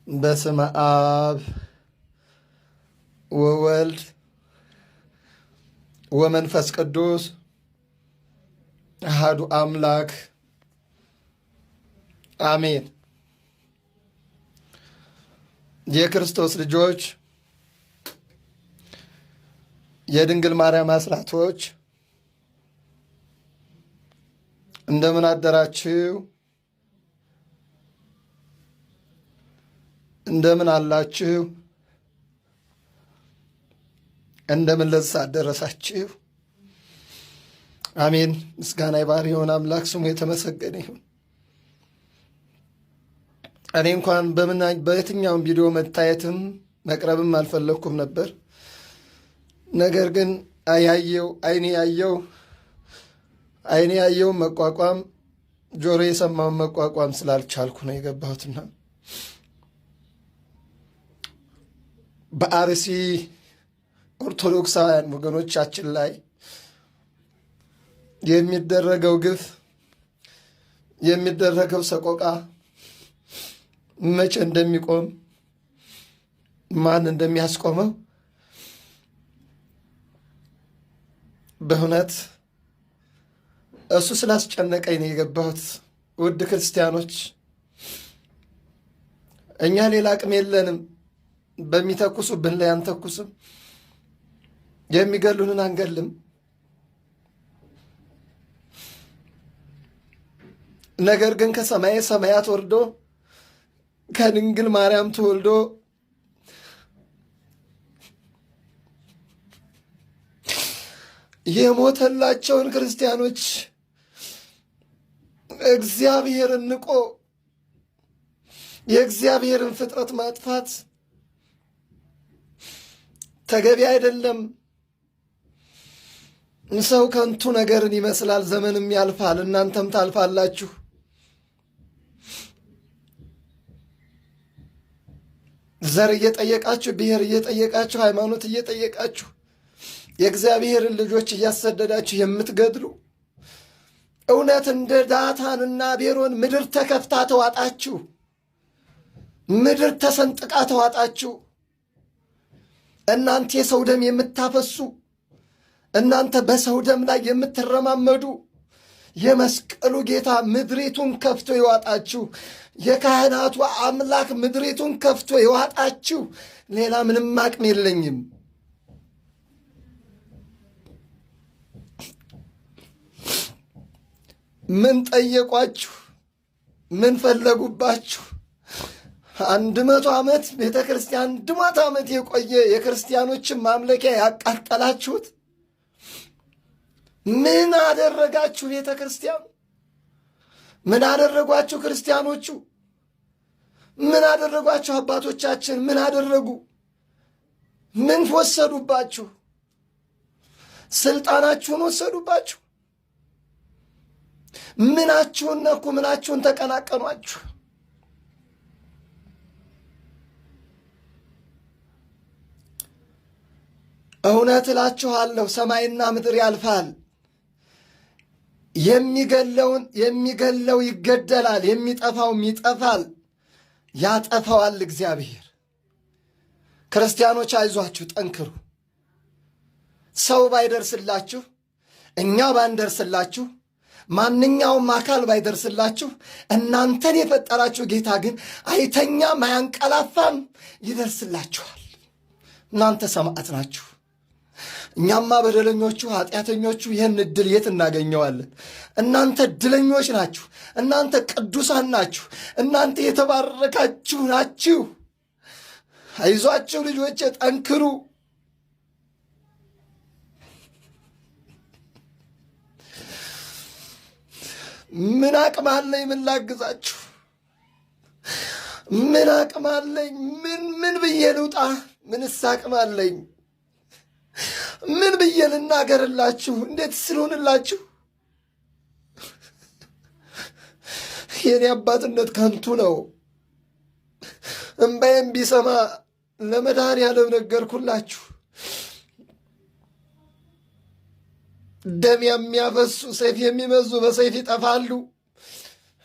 በስመ አብ ወወልድ ወመንፈስ ቅዱስ አሐዱ አምላክ አሜን። የክርስቶስ ልጆች፣ የድንግል ማርያም አስራቶች፣ እንደምን አደራችሁ? እንደምን አላችሁ? እንደምን ለዚህ ሰዓት ደረሳችሁ? አሜን። ምስጋና የባህር የሆነ አምላክ ስሙ የተመሰገነ ይሁን። እኔ እንኳን በየትኛውም ቪዲዮ መታየትም መቅረብም አልፈለግኩም ነበር። ነገር ግን ያየው አይኔ ያየው አይኔ ያየውን መቋቋም ጆሮ የሰማውን መቋቋም ስላልቻልኩ ነው የገባሁትና በአርሲ ኦርቶዶክሳውያን ወገኖቻችን ላይ የሚደረገው ግፍ፣ የሚደረገው ሰቆቃ መቼ እንደሚቆም፣ ማን እንደሚያስቆመው በእውነት እሱ ስላስጨነቀኝ ነው የገባሁት። ውድ ክርስቲያኖች፣ እኛ ሌላ አቅም የለንም። በሚተኩሱብን ላይ አንተኩስም፣ የሚገሉንን አንገልም። ነገር ግን ከሰማይ ሰማያት ወርዶ ከድንግል ማርያም ተወልዶ የሞተላቸውን ክርስቲያኖች እግዚአብሔርን ንቆ የእግዚአብሔርን ፍጥረት ማጥፋት ተገቢ አይደለም። ሰው ከንቱ ነገርን ይመስላል፣ ዘመንም ያልፋል፣ እናንተም ታልፋላችሁ። ዘር እየጠየቃችሁ፣ ብሔር እየጠየቃችሁ፣ ሃይማኖት እየጠየቃችሁ የእግዚአብሔርን ልጆች እያሰደዳችሁ የምትገድሉ፣ እውነት እንደ ዳታንና ቤሮን ምድር ተከፍታ ተዋጣችሁ፣ ምድር ተሰንጥቃ ተዋጣችሁ። እናንተ የሰው ደም የምታፈሱ፣ እናንተ በሰው ደም ላይ የምትረማመዱ፣ የመስቀሉ ጌታ ምድሪቱን ከፍቶ ይዋጣችሁ። የካህናቱ አምላክ ምድሪቱን ከፍቶ ይዋጣችሁ። ሌላ ምንም አቅም የለኝም። ምን ጠየቋችሁ? ምን ፈለጉባችሁ? 100 ዓመት ቤተ ክርስቲያን፣ 100 ዓመት የቆየ የክርስቲያኖችን ማምለኪያ ያቃጠላችሁት ምን አደረጋችሁ? ቤተ ክርስቲያኑ ምን አደረጓችሁ? ክርስቲያኖቹ ምን አደረጓችሁ? አባቶቻችን ምን አደረጉ? ምን ወሰዱባችሁ? ስልጣናችሁን ወሰዱባችሁ። ምናችሁን ነኩ? ምናችሁን ተቀናቀኗችሁ? እውነት እላችኋለሁ ሰማይና ምድር ያልፋል፣ የሚገለውን የሚገለው ይገደላል፣ የሚጠፋውም ይጠፋል፣ ያጠፋዋል እግዚአብሔር። ክርስቲያኖች አይዟችሁ፣ ጠንክሩ። ሰው ባይደርስላችሁ፣ እኛ ባንደርስላችሁ፣ ማንኛውም አካል ባይደርስላችሁ፣ እናንተን የፈጠራችሁ ጌታ ግን አይተኛም፣ አያንቀላፋም፣ ይደርስላችኋል። እናንተ ሰማዕት ናችሁ። እኛማ በደለኞቹ ኃጢአተኞቹ ይህን እድል የት እናገኘዋለን? እናንተ እድለኞች ናችሁ። እናንተ ቅዱሳን ናችሁ። እናንተ የተባረካችሁ ናችሁ። አይዟችሁ ልጆቼ፣ ጠንክሩ። ምን አቅም አለኝ? ምን ላግዛችሁ? ምን አቅም አለኝ? ምን ብዬ ልውጣ? ምንስ አቅም አለኝ? ምን ብዬ ልናገርላችሁ? እንዴት ስለሆንላችሁ? የኔ አባትነት ከንቱ ነው። እምባዬም ቢሰማ ለመድኃኔዓለም ነገርኩላችሁ። ደም የሚያፈሱ ሰይፍ የሚመዙ በሰይፍ ይጠፋሉ።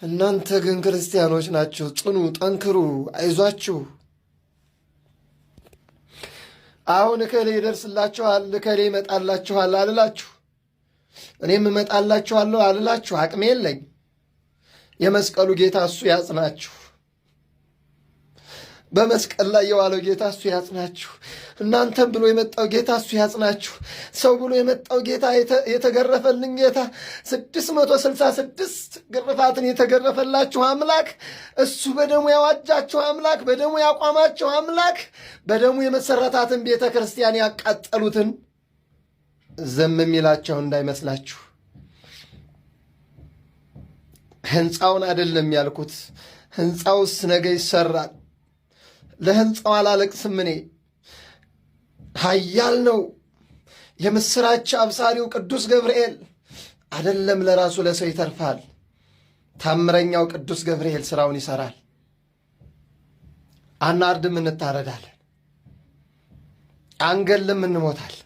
እናንተ ግን ክርስቲያኖች ናችሁ። ጽኑ፣ ጠንክሩ፣ አይዟችሁ። አሁን እከሌ ይደርስላችኋል፣ እከሌ ይመጣላችኋል አልላችሁ። እኔም እመጣላችኋለሁ አልላችሁ። አቅሜ የለኝ። የመስቀሉ ጌታ እሱ ያጽናችሁ። በመስቀል ላይ የዋለው ጌታ እሱ ያጽናችሁ። እናንተም ብሎ የመጣው ጌታ እሱ ያጽናችሁ። ሰው ብሎ የመጣው ጌታ፣ የተገረፈልን ጌታ፣ 666 ግርፋትን የተገረፈላችሁ አምላክ፣ እሱ በደሙ ያዋጃችሁ አምላክ፣ በደሙ ያቋማችሁ አምላክ፣ በደሙ የመሰረታትን ቤተ ክርስቲያን ያቃጠሉትን ዝም የሚላቸው እንዳይመስላችሁ። ህንፃውን አይደለም ያልኩት። ህንፃውስ ነገ ይሰራል። ለህንፃው አላለቅስም እኔ። ኃያል ነው የምስራች አብሳሪው ቅዱስ ገብርኤል። አደለም ለራሱ ለሰው ይተርፋል። ታምረኛው ቅዱስ ገብርኤል ስራውን ይሰራል። አናርድም፣ እንታረዳለን። አንገልም፣ እንሞታል።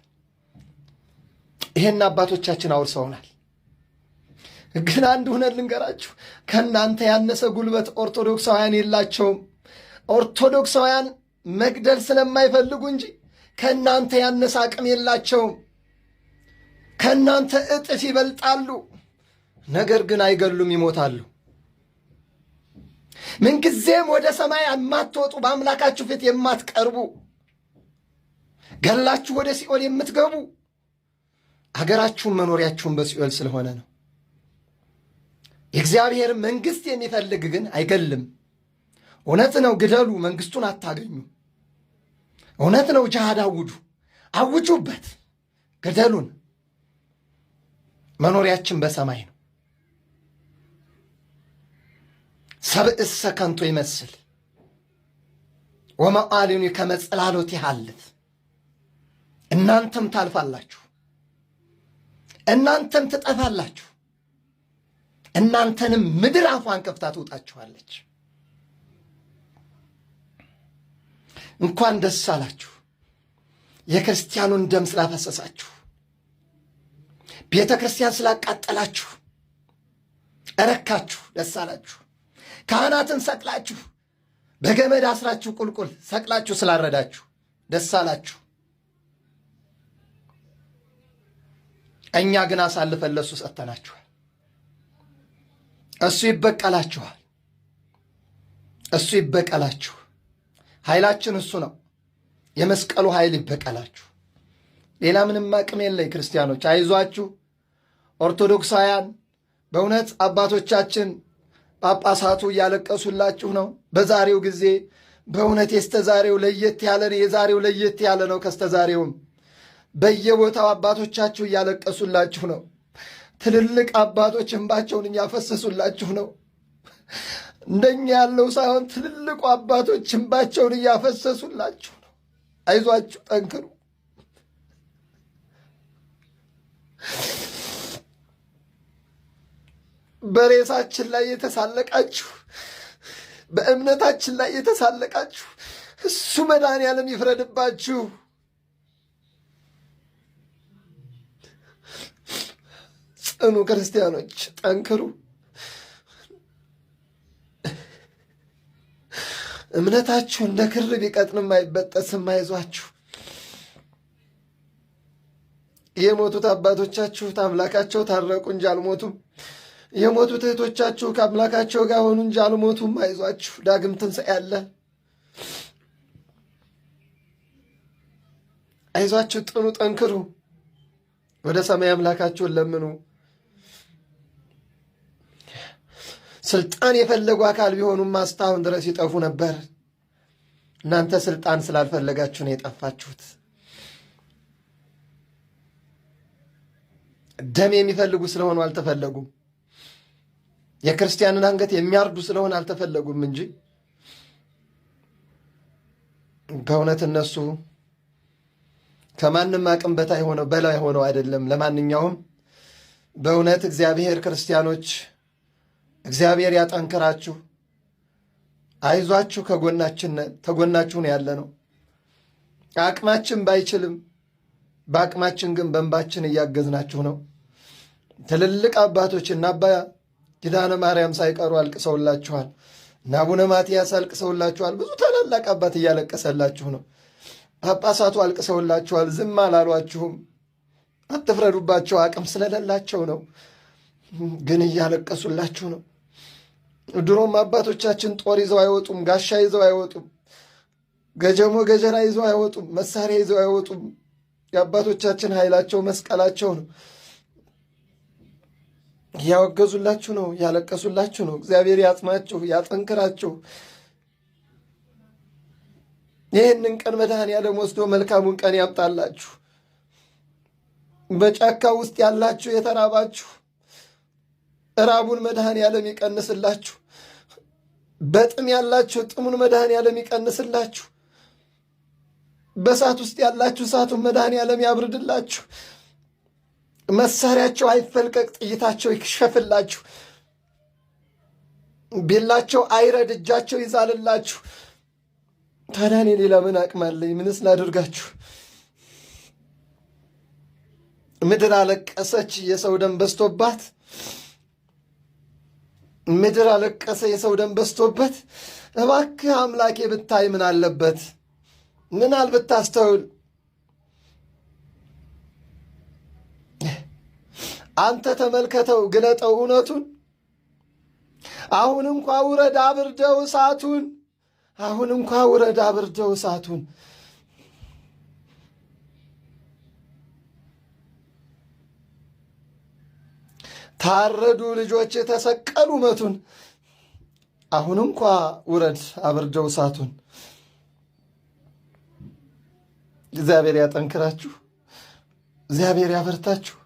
ይሄን አባቶቻችን አውርሰውናል። ግን አንድ እውነት ልንገራችሁ፣ ከእናንተ ያነሰ ጉልበት ኦርቶዶክሳውያን የላቸውም። ኦርቶዶክሳውያን መግደል ስለማይፈልጉ እንጂ ከእናንተ ያነሰ አቅም የላቸውም። ከእናንተ እጥፍ ይበልጣሉ። ነገር ግን አይገሉም፣ ይሞታሉ። ምንጊዜም ወደ ሰማይ የማትወጡ፣ በአምላካችሁ ፊት የማትቀርቡ፣ ገላችሁ ወደ ሲኦል የምትገቡ፣ አገራችሁን መኖሪያችሁን በሲኦል ስለሆነ ነው። የእግዚአብሔር መንግሥት የሚፈልግ ግን አይገልም። እውነት ነው፣ ግደሉ፣ መንግስቱን አታገኙ። እውነት ነው፣ ጅሃድ አውጁ፣ አውጁበት፣ ግደሉን። መኖሪያችን በሰማይ ነው። ሰብእሰ ከንቱ ይመስል ወመዓሊኒ ከመ ጽላሎት ይሃልፍ። እናንተም ታልፋላችሁ፣ እናንተም ትጠፋላችሁ፣ እናንተንም ምድር አፏን ከፍታ ትውጣችኋለች። እንኳን ደስ አላችሁ፣ የክርስቲያኑን ደም ስላፈሰሳችሁ፣ ቤተ ክርስቲያን ስላቃጠላችሁ እረካችሁ፣ ደስ አላችሁ። ካህናትን ሰቅላችሁ፣ በገመድ አስራችሁ ቁልቁል ሰቅላችሁ ስላረዳችሁ ደስ አላችሁ። እኛ ግን አሳልፈን ለእሱ ሰጥተናችኋል። እሱ ይበቀላችኋል። እሱ ይበቀላችሁ። ኃይላችን እሱ ነው። የመስቀሉ ኃይል ይበቀላችሁ። ሌላ ምንም አቅም የለኝ። ክርስቲያኖች አይዟችሁ። ኦርቶዶክሳውያን በእውነት አባቶቻችን ጳጳሳቱ እያለቀሱላችሁ ነው። በዛሬው ጊዜ በእውነት የስተዛሬው ለየት ያለ ነው። የዛሬው ለየት ያለ ነው ከስተዛሬውም። በየቦታው አባቶቻችሁ እያለቀሱላችሁ ነው። ትልልቅ አባቶች እንባቸውን እያፈሰሱላችሁ ነው። እንደኛ ያለው ሳይሆን ትልልቁ አባቶች እንባቸውን እያፈሰሱላችሁ ነው። አይዟችሁ፣ ጠንክሩ። በሬሳችን ላይ የተሳለቃችሁ፣ በእምነታችን ላይ የተሳለቃችሁ እሱ መድኃኔዓለም ይፍረድባችሁ። ጽኑ ክርስቲያኖች፣ ጠንክሩ። እምነታችሁ እንደ ክር ቢቀጥንም አይበጠስም። አይዟችሁ። የሞቱት አባቶቻችሁ ከአምላካቸው ታረቁ እንጂ አልሞቱም። የሞቱት እህቶቻችሁ ከአምላካቸው ጋር ሆኑ እንጂ አልሞቱም። አይዟችሁ፣ ዳግም ትንሣኤ አለ። አይዟችሁ፣ ጥኑ፣ ጠንክሩ። ወደ ሰማይ አምላካችሁን ለምኑ። ስልጣን የፈለጉ አካል ቢሆኑማ እስካሁን ድረስ ይጠፉ ነበር። እናንተ ስልጣን ስላልፈለጋችሁ ነው የጠፋችሁት። ደም የሚፈልጉ ስለሆኑ አልተፈለጉም። የክርስቲያንን አንገት የሚያርዱ ስለሆነ አልተፈለጉም እንጂ በእውነት እነሱ ከማንም አቅም በታይ ሆነው በላይ ሆነው አይደለም። ለማንኛውም በእውነት እግዚአብሔር ክርስቲያኖች እግዚአብሔር ያጠንክራችሁ፣ አይዟችሁ፣ ከጎናችን ተጎናችሁ ነው ያለ ነው። አቅማችን ባይችልም በአቅማችን ግን በእንባችን እያገዝናችሁ ነው። ትልልቅ አባቶች እና አባ ኪዳነ ማርያም ሳይቀሩ አልቅሰውላችኋል። እነ አቡነ ማትያስ አልቅሰውላችኋል። ብዙ ታላላቅ አባት እያለቀሰላችሁ ነው። ጳጳሳቱ አልቅሰውላችኋል። ዝም አላሏችሁም። አትፍረዱባቸው፣ አቅም ስለሌላቸው ነው። ግን እያለቀሱላችሁ ነው። ድሮም አባቶቻችን ጦር ይዘው አይወጡም፣ ጋሻ ይዘው አይወጡም፣ ገጀሞ ገጀራ ይዘው አይወጡም፣ መሳሪያ ይዘው አይወጡም። የአባቶቻችን ኃይላቸው መስቀላቸው ነው። እያወገዙላችሁ ነው፣ እያለቀሱላችሁ ነው። እግዚአብሔር ያጽናችሁ፣ ያጠንክራችሁ። ይህንን ቀን መድኃኔዓለም ወስዶ መልካሙን ቀን ያምጣላችሁ። በጫካ ውስጥ ያላችሁ የተራባችሁ እራቡን መድኃኔዓለም ይቀንስላችሁ። በጥም ያላችሁ ጥሙን መድኃኔዓለም ይቀንስላችሁ። በእሳት ውስጥ ያላችሁ እሳቱን መድኃኔዓለም ያብርድላችሁ። መሳሪያቸው አይፈልቀቅ፣ ጥይታቸው ይክሸፍላችሁ። ቢላቸው አይረድ፣ እጃቸው ይዛልላችሁ። ታዲያ እኔ ሌላ ምን አቅም አለኝ? ምንስ ላድርጋችሁ? ምድር አለቀሰች፣ የሰው ደም በዝቶባት። ምድር አለቀሰ፣ የሰው ደም በዝቶበት። እባክህ አምላኬ ብታይ ምን አለበት? ምን አል ብታስተውል። አንተ ተመልከተው፣ ግለጠው እውነቱን። አሁን እንኳ ውረድ አብርደው እሳቱን። አሁን እንኳ ውረድ አብርደው እሳቱን። ታረዱ ልጆች የተሰቀሉ መቱን። አሁን እንኳ ውረድ አብርደው እሳቱን። እግዚአብሔር ያጠንክራችሁ፣ እግዚአብሔር ያበርታችሁ።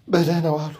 በደህና ዋሉ።